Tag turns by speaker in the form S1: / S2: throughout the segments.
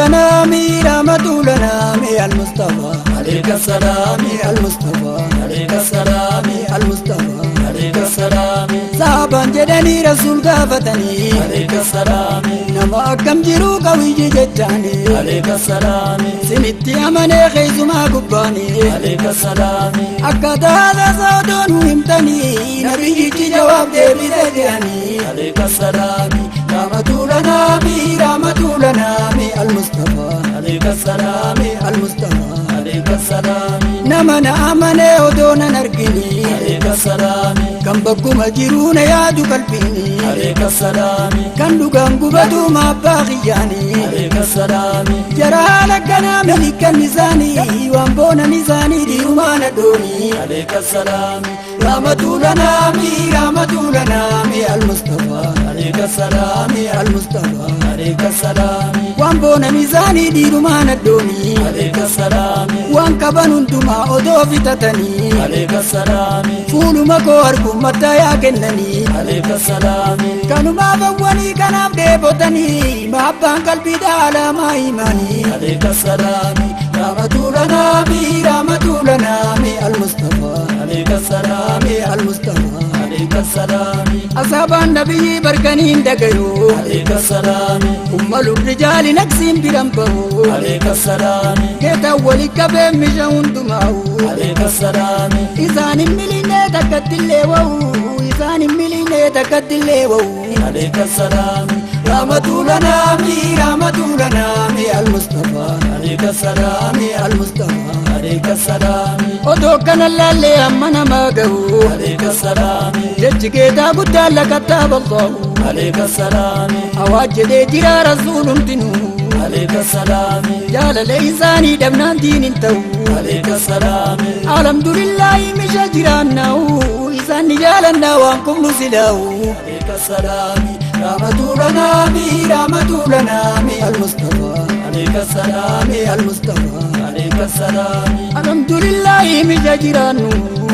S1: Rahmatulanami, Rahmatulanami, Al-Mustafa.
S2: Alayka salaami.
S1: Al-Mustafa.
S2: Alayka salaami.
S1: Al-Mustafa.
S2: Alayka salaami.
S1: Saabaan jedhanii Rasuul gaafatanii.
S2: Alayka salaami.
S1: Nama akkam jiru qawiyyi jechaanii.
S2: Alayka salaami.
S1: Sinitti amanee keessumaa gubbaanii.
S2: Alayka salaami.
S1: Akkaataa haasaa odoo nu himtanii nabiyyichi jawaab deebisee jedhanii.
S2: Alayka salaami.
S1: Rahmatulanami, Rahmatulanami, Al-Mustafa.
S2: Alayka salaami.
S1: Al-Mustafa.
S2: Alayka salaami.
S1: Nama na amanee odoo nan argini.
S2: Alayka salaami.
S1: Kan bakkuma jiruu na yaadu qalbiini.
S2: Alayka salaami.
S1: Kan dhugaan gubatu maabbaa xiyyaanii.
S2: Alayka salaami.
S1: Jara haala kanaa milikan isaanii waan boonan isaanii dhiirumaan adoonii.
S2: Alayka salaami.
S1: Rahmatulanami, Rahmatulanami, Al-Mustafa.
S2: Alayka salaami.
S1: Al-Mustafa.
S2: Alayka salaami.
S1: Waan boonan isaanii dhiirumaan adoonii.
S2: Alayka salaami.
S1: Waan qaban hundumaa odoo fitatanii.
S2: Alayka salaami.
S1: Fuuluma koo arguun mattaayaa kennanii.
S2: Alayka salaami.
S1: Kanumaaf hawwanii kanaaf dheebotanii maabbaan qalbii dhaalaamaa himanii.
S2: Alayka salaami.
S1: Rahmatulanami, Rahmatulanami, Al-Mustafa.
S2: Alayka salaami.
S1: Al-Mustafa.
S2: Alayka salaami.
S1: Asaabaan nabiyyi barkaniin dagayu.
S2: Alayka salaami.
S1: Ummalu rijaali naqsiin biran bahu.
S2: Alayka salaami.
S1: Keetaan wali qabee misha hundumaa'u.
S2: Alayka salaami.
S1: Isaan hin miliinee takkattillee wa'u. Isaan hin miliinee takkattillee wa'u.
S2: Alayka salaami.
S1: Rahmatulanami, Rahmatulanami, Al-Mustafa.
S2: Alayka salaami.
S1: Al-Mustafa.
S2: Alayka salaami.
S1: Odoo kana laallee amma namaa gahu.
S2: Alayka salaami.
S1: Jechi keetaa guddaa lakattaa bal'aahu.
S2: Alayka salaami.
S1: Hawaaj jedhee jira rasuulumtinuu.
S2: Alayka salaami.
S1: Jaalala isaanii dhabnaan diin hin ta'u.
S2: Alayka salaami.
S1: Alhamdulillaahi misha jiraanna'u. Isaan ni jaalannaa waan kubnu silaa'u.
S2: Alayka salaami.
S1: Rahmatulanami, Rahmatulanami, Al-Mustafa.
S2: Alayka salaami.
S1: Al-Mustafa.
S2: Alayka salaami.
S1: Alhamdulillaahi misha jiraannu.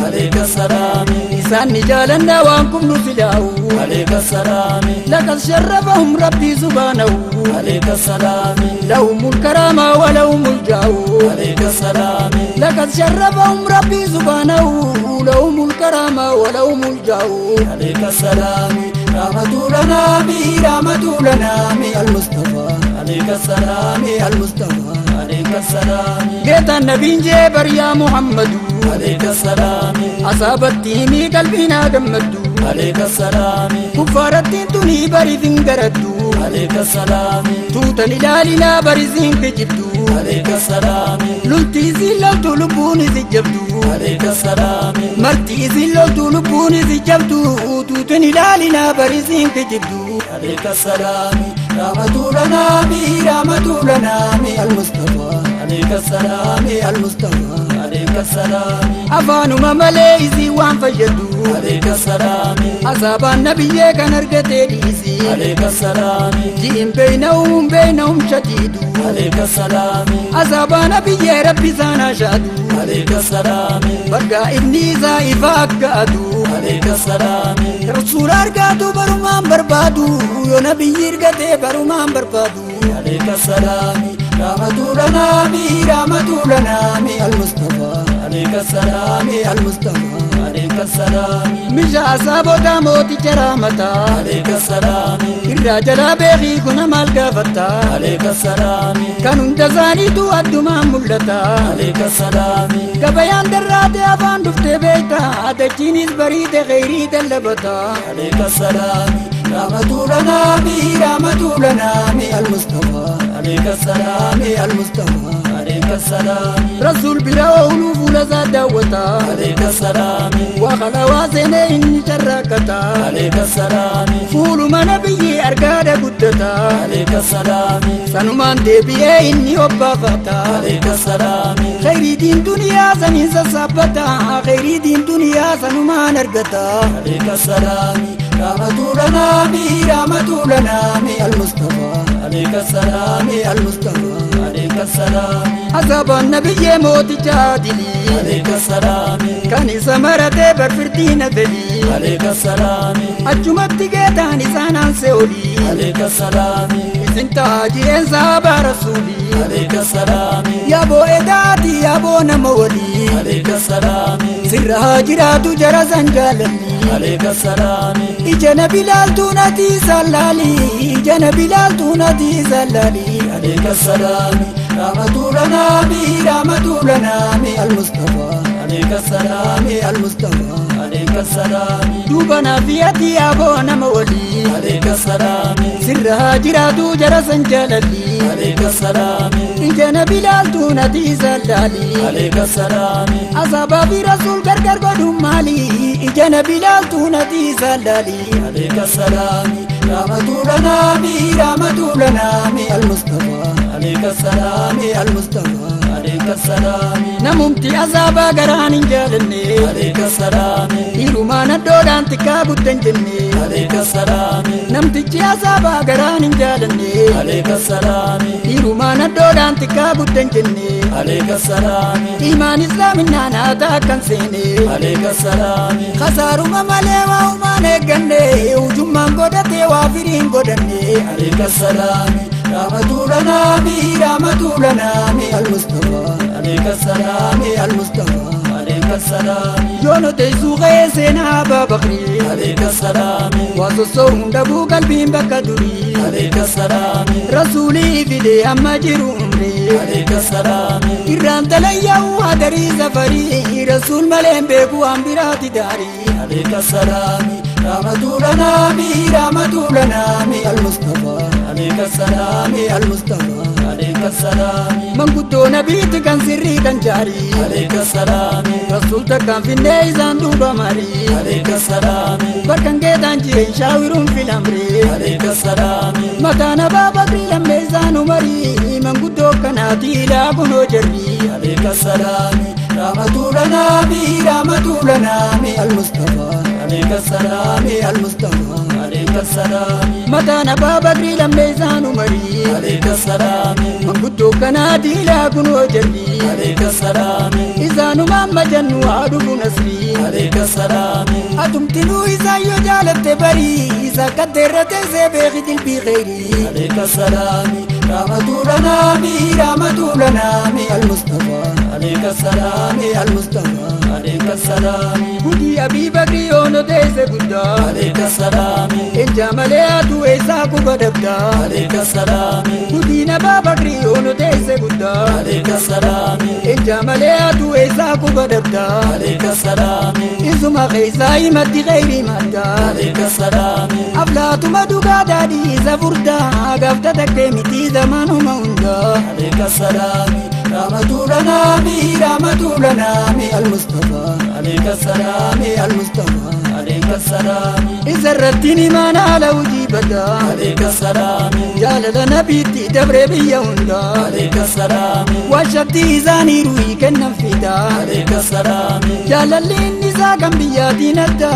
S2: Alayka salaami.
S1: Isaan ni jaalannaa waan kubnu silaa'u.
S2: Alayka salaami.
S1: لقد شرفهم ربي سبحانه.
S2: Alayka salaami.
S1: لهم الكرامة ولهم الجاه.
S2: Alayka salaami.
S1: لقد شرفهم ربي سبحانه لهم الكرامة ولهم الجاه.
S2: Alayka salaami.
S1: رحمة لنا المصطفى.
S2: Alayka salaami.
S1: المصطفى.
S2: Alayka salaami.
S1: جيت النبي جبر يا محمد.
S2: Alayka salaami.
S1: أصابتني قلبنا جمد.
S2: Alayka salaami.
S1: كفارتين تني بريدين قردو.
S2: Alayka salaami.
S1: توتن لالنا برزين كجبدو.
S2: Alayka salaami.
S1: لولتي زلوتو لبوني زجبدو.
S2: Alayka salaami.
S1: مرتي زلوتو لبوني زجبدو توتن لالنا برزين كجبدو.
S2: Alayka salaami.
S1: رحمة لنا رحمة لنا المصطفى.
S2: Alayka salaami.
S1: المصطفى.
S2: Alayka salaami.
S1: Afaanuma malee isii waan fayyadu.
S2: Alayka salaami.
S1: Asaabaan nabiyyee kan argatee dhiisi.
S2: Alayka salaami.
S1: Ji'in beeynahum beeynahum shadiidu.
S2: Alayka salaami.
S1: Asaabaa nabiyyee rabbi isaanaa shaadu.
S2: Alayka salaami.
S1: Bargaa inni isaa ifa akka aduu.
S2: Alayka salaami.
S1: Rasuula argaatu barumaan barbaadu. Yoo nabiyyi argatee barumaan barbaadu.
S2: Alayka salaami.
S1: رحمة لنا رحمة لنا المصطفى.
S2: Alayka salaami.
S1: المصطفى.
S2: Alayka salaami.
S1: Misha asaabota mooticha rahmataa.
S2: Alayka salaami.
S1: Irraa jalaa beekii kuna maal gaafataa.
S2: Alayka salaami.
S1: Kan hunda isaaniitu addumaan mul'ata.
S2: Alayka salaami.
S1: Gabayaan darraate afaan dhuftee beekta. Dachiinis bariite kheyrii dallabata.
S2: Alayka salaami.
S1: رحمة لنا رحمة لنا المصطفى.
S2: Alayka salaami.
S1: المصطفى.
S2: Alayka salaami.
S1: Rasuul bira ooluu fuula isaa daawwata.
S2: Alayka salaami.
S1: Waa qalawaa seenee inni carraaqqata.
S2: Alayka salaami.
S1: Fuuluma nabiyyi argaadha guddata.
S2: Alayka salaami.
S1: Sanumaan deebi'ee inni obbaafata.
S2: Alayka salaami.
S1: Khayriitiin duniyaa saniin sassaabbata. Khayriitiin duniyaa sanumaan argata.
S2: Alayka salaami.
S1: رحمة لنا رحمة لنا المصطفى.
S2: Alayka salaami.
S1: المصطفى.
S2: Alayka salaami.
S1: Asaabaan nabiyyee mooticha adilii.
S2: Alayka salaami.
S1: Kan isa maratee barfirtii na fedhii.
S2: Alayka salaami.
S1: Achumatti geetaan isaan aansee olii.
S2: Alayka salaami.
S1: Isin taajiyeen saabaa rasuulii.
S2: Alayka salaami.
S1: Yaaboo edaati yaaboo nama walii.
S2: Alayka salaami.
S1: Sirra haa jiraatu jara san jaalalli.
S2: Alayka salaami.
S1: Ija na bilaaltuu nati sallaali. Ija na bilaaltuu nati sallaali.
S2: Alayka salaami.
S1: Rahmatul anaami rahmatul anaami al-Mustafa.
S2: Alayka salaami.
S1: Al-Mustafa.
S2: Alayka salaami.
S1: Duuba naaf ati yaaboo nama walii.
S2: Alayka salaami.
S1: Sirra haa jiraatu jara san jaalalli.
S2: Alayka salaami.
S1: Ija na bilaaltuu nati sallaali.
S2: Alayka salaami.
S1: Asaabaa fi rasuul gargar godhuun maali? Ija na bilaaltuu nati sallaali.
S2: Alayka salaami.
S1: Rahmatul anaami rahmatul anaami al-Mustafa.
S2: Alayka salaami.
S1: Al-Mustafa.
S2: Alayka salaami.
S1: Namumti asaabaa garaan hin jaalanne.
S2: Alayka salaami.
S1: Dhiirumaan addoodhaan xiqqaa guddan jenne.
S2: Alayka salaami.
S1: Namtichi asaabaa garaan hin jaalanne.
S2: Alayka salaami.
S1: Dhiirumaan addoodhaan xiqqaa guddan jenne.
S2: Alayka salaami.
S1: Imaan islaaminaan haataa kan seene.
S2: Alayka salaami.
S1: Kasaaruma malee waa humaan eegganne. Ujummaan godhatee waa firiin godhanne.
S2: Alayka salaami.
S1: Rahmatul anaami rahmatul anaami al-Mustafa.
S2: Alayka salaami.
S1: Al-Mustafa.
S2: Alayka salaami.
S1: Yoono teessuu qe'ee seenaa Abbaa Bakrii.
S2: Alayka salaami.
S1: Waa sossoo hunda buu qalbiin bakka durii.
S2: Alayka salaami.
S1: Rasuulii fidee amma jiru umrii.
S2: Alayka salaami.
S1: Irraan talayyaa'u hadarii safarii. Rasuul malee hin beeku waan biraati daarii.
S2: Alayka salaami.
S1: Rahmatul anaami rahmatul anaami al-Mustafa.
S2: Alayka salaami.
S1: Al-Mustafa.
S2: Alayka salaami.
S1: Manguddoo nabiitti kan sirrii kan jaarii.
S2: Alayka salaami.
S1: Rasuul takkaan finnee isaan duuba marii.
S2: Alayka salaami.
S1: Bakkan geetaan jireen shaawiruun filamree.
S2: Alayka salaami.
S1: Mataan Abbaa Bakrii lammee isaan umarii. Manguddoo kanaati ilaa kunoo jarrii.
S2: Alayka salaami.
S1: Rahmatul anaami rahmatul anaami al-Mustafa.
S2: Alayka salaami.
S1: Al-Mustafa.
S2: Alayka salaami.
S1: Mataan Abbaa Bakrii lammee isaan umarii.
S2: Alayka salaami.
S1: Manguddoo kanaati ilaa kunoo jarrii.
S2: Alayka salaami.
S1: Isaanuma amma jennu haa dhufu nasrii.
S2: Alayka salaami.
S1: Atumtinuu isaan yoo jaalatte barii. Isa katteerra teessee beeki dilbii kheyrii.
S2: Alayka salaami.
S1: Rahmatul anaami rahmatul anaami al-Mustafa.
S2: Alayka salaami.
S1: Al-Mustafa.
S2: Alayka salaami.
S1: Gudii Abii Bakrii yoonoo teesse guddaa.
S2: Alayka salaami.
S1: Enjaa malee aduu eessaa quba dabdaa.
S2: Alayka salaami.
S1: Gudiin Abbaa Bakrii yoonoo teesse guddaa.
S2: Alayka salaami.
S1: Enjaa malee aduu eessaa quba dabdaa.
S2: Alayka salaami.
S1: Isuma keessaa himatti kheyrii maddaa.
S2: Alayka salaami.
S1: Aflaatuma dhugaa daadhii isa furdaa. Gaafta takkee miti zamanuma hundaa.
S2: Alayka salaami.
S1: Rahmatul anaami rahmatul anaami al-Mustafa.
S2: Alayka salaami.
S1: Al-Mustafa.
S2: Alayka salaami.
S1: Isa irratti ni maana haala hojii badaa.
S2: Alayka salaami.
S1: Jaalala nabiitti dabree biyya hundaa.
S2: Alayka salaami.
S1: Washatti isaanii ruhii kennan fidaa.
S2: Alayka salaami.
S1: Jaalalli inni isaa kan biyyaatiin adda.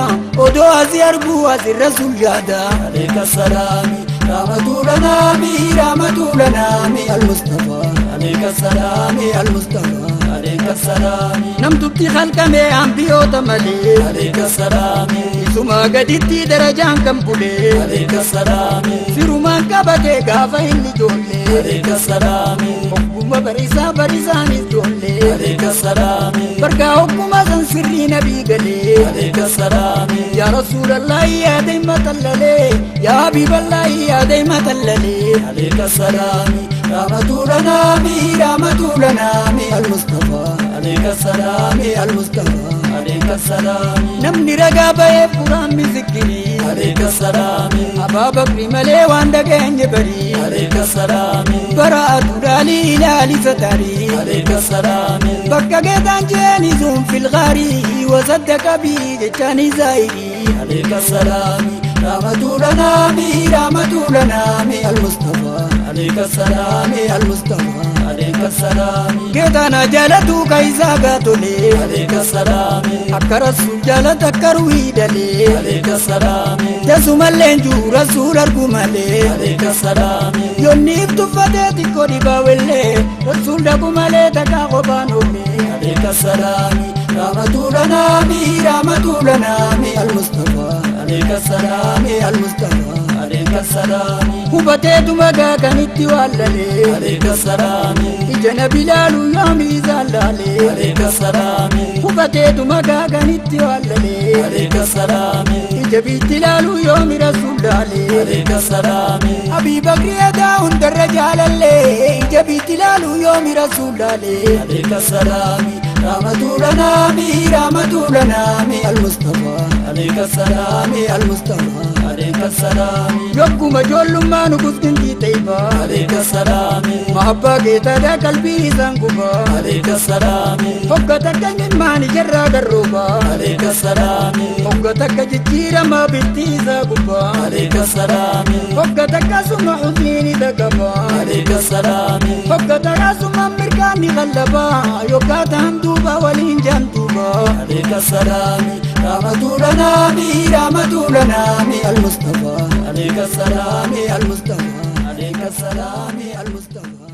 S1: Odoo asii arguu asirra sul yaada.
S2: Alayka salaami.
S1: Rahmatul anaami rahmatul anaami al-Mustafa.
S2: Alayka salaami.
S1: Al-Mustafa.
S2: Alayka salaami.
S1: Namtutti halkamee ambiyoota malee.
S2: Alayka salaami.
S1: Isuma gaditti darajaan kan bulee.
S2: Alayka salaami.
S1: Sirumaan qabatee gaafa inni ijoollee.
S2: Alayka salaami.
S1: Hogguma bariisaa bariisaanis ijoollee.
S2: Alayka salaami.
S1: Barkaa hogguma san sirrii nabii galee.
S2: Alayka salaami.
S1: Yaa Rasuulallahi yaa deema tallalee. Yaa Habiiballahi yaa deema tallalee.
S2: Alayka salaami.
S1: Rahmatul anaami rahmatul anaami al-Mustafa.
S2: Alayka salaami.
S1: Al-Mustafa.
S2: Alayka salaami.
S1: Namni ragaa ba'eef quraan mizikirii.
S2: Alayka salaami.
S1: Abbaa Bakrii malee waan dhageenye barii.
S2: Alayka salaami.
S1: Baraatu dhaalii ilaali satarii.
S2: Alayka salaami.
S1: Bakka geetaan jeeni sun filgaarii. Wasaddaqa bii jechaan zaayirii.
S2: Alayka salaami.
S1: Rahmatul anaami rahmatul anaami al-Mustafa.
S2: Alayka salaami.
S1: Al-Mustafa.
S2: Alayka salaami.
S1: Geetaana jaalatu kaisaa gaatolee.
S2: Alayka salaami.
S1: Akka rasuul jaalata akka ruhii dalee.
S2: Alayka salaami.
S1: Tasumallee jiru rasuul argu malee.
S2: Alayka salaami.
S1: Yoonni if tuffatee xiqqoo dhibaa wellee. Rasuul dhaqu malee takkaa qophaan oollee.
S2: Alayka Alayka salaami.
S1: Rahmatul anaami, rahmatul anaami, al-Mustafa.
S2: Alayka salaami.
S1: Al-Mustafa.
S2: Alayka salaami.
S1: Hubateetuma gaakanitti waallalee.
S2: Alayka salaami.
S1: Ija nabi laalu yoomi isaan laalee.
S2: Alayka salaami.
S1: Hubateetuma gaakanitti waallalee.
S2: Alayka salaami.
S1: Ija biitti laalu yoomi rasuul laalee.
S2: Alayka salaami.
S1: Abii Bakri edaa hundarra jaalallee. Ija biitti laalu yoomi rasuul laalee.
S2: Alayka salaami.
S1: Rahmatul anaami, rahmatul anaami, al-Mustafa.
S2: Alayka salaami.
S1: Al-Mustafa.
S2: Alayka salaami.
S1: Yokkuma ijoollummaa nu kuskintii ta'ibaa.
S2: Alayka salaami.
S1: Mahabbaa keetaadhaa qalbii isaan gubaa.
S2: Alayka salaami.
S1: Hogga takka imimmaan ijarraa garroobaa.
S2: Alayka salaami.
S1: Hogga takka jijjiiramaa bifti isaa gubbaa.
S2: Alayka salaami.
S1: Hogga takka suma husniin isa qabaa.
S2: Alayka salaami.
S1: Hogga takka suma mirgaan ni qallabaa. Yoggaa ta'an duuba waliin jaan duuba.
S2: Alayka salaami.
S1: Rahmatul anaami, rahmatul anaami, al-Mustafa.
S2: Alayka salaami.
S1: Al-Mustafa.
S2: Alayka salaami.
S1: Al-Mustafa.